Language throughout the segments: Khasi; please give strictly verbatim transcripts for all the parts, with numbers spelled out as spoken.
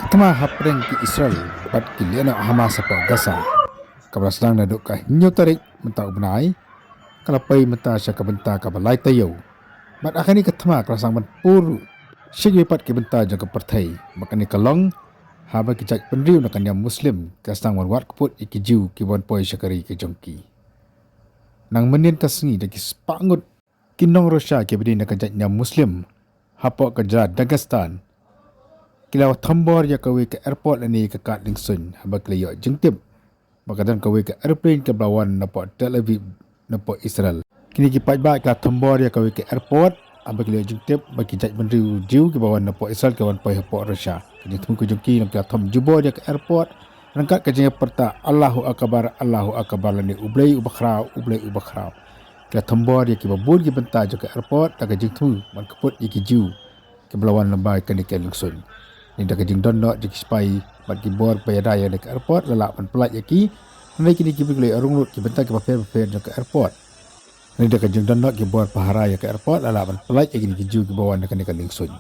Ka thma hapdeng ki Israel bad ki lehnoh Hamas hapoh Gaza, kaba la sdang naduh ka hynñiew tarik mynta u bnai, ka la poi mynta sha ka bynta kaba lai taïew. Bad ha kane ka thma ka la sdang ban pur sha kiwei pat ki bynta jong ka pyrthei. Bad kane ka long haba ki jaitbynriew na ka niam Muslim ki la sdang ban wad kput ïa ki Jiw kiba wan poi sha ka ri ka jong ki. Nang mynnin ka sngi da ki spah ngut ki nong Russia kiba dei na ka jaitniam Muslim hapoh ka jylla Dagestan ki la thombor ïa kawei ka airport lane ka kad liengsuiñ haba ki la ïoh jingtip ba ka don kawei ka aeroplane kaba la wan napoh Tel Aviv, napoh Israel. Kine ki paidbah ki la thombor ïa kawei ka airport haba ki la ïoh jingtip ba ki jaitbynriew Jiw kiba wan napoh Israel ki wan poi hapoh Russia. Ka jingthmu ka jong ki long ki la thom jubor ïa ka airport ryngkat ka jingïapyrta "Allahu Akbar, Allahu Akbar" lane "U Blei uba khraw, U Blei uba khraw." Ki la thombor ïa kiba bun ki bynta jong ka airport da ka jingthmu ban kput ïa ki Jiw kiba la wan lyngba kane ka liengsuiñ. Hynrei da ka jingdon noh jong ki sipai bad ki bor ba ïada ïa kane ka airport la lah ban pyllait ïa ki. Hynrei kine ki briew ki la ïoh rung lut ki bynta kiba pher bapher jong ka airport. Hynrei da ka jingdon noh ki bor pahara ïa ka airport la lah ban pyllait ïa kine ki Jiw kiba wan na kane ka liengsuiñ.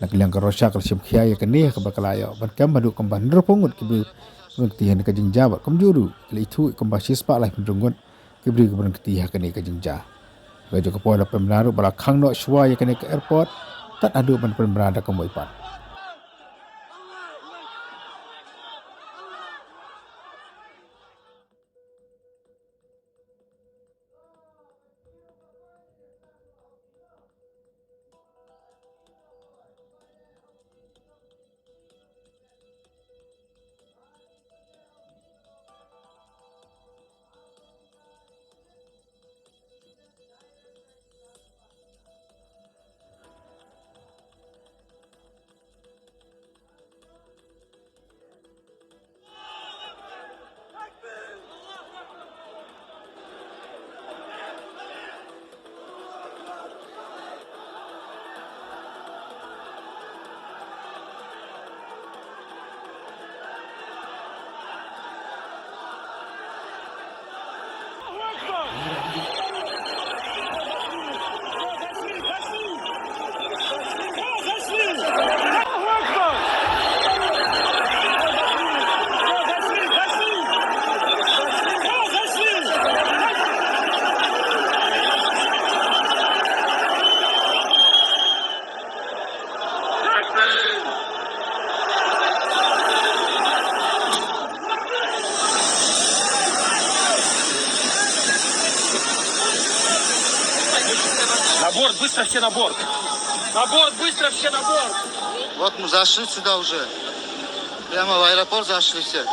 Na ka liang ka Russia ka la shim khia ïa kane ha kaba ka la ïoh ban kem haduh kumba hynriewphew ngut ki briew ba kti ha kane ka jingjia bad kumjuh ruh ki la ithuh kumba shispah laiphew hynriew ngut ki briew kiba kti ha kane ka jingjia. Ka jong ka por la pynbna ruh ba la khang noh shuwa ïa kane ka airport tad haduh ban pynbna da ka mui pat. На борт, быстро все на борт! На борт, быстро все на борт! Вот мы зашли сюда уже. Прямо в аэропорт зашли все.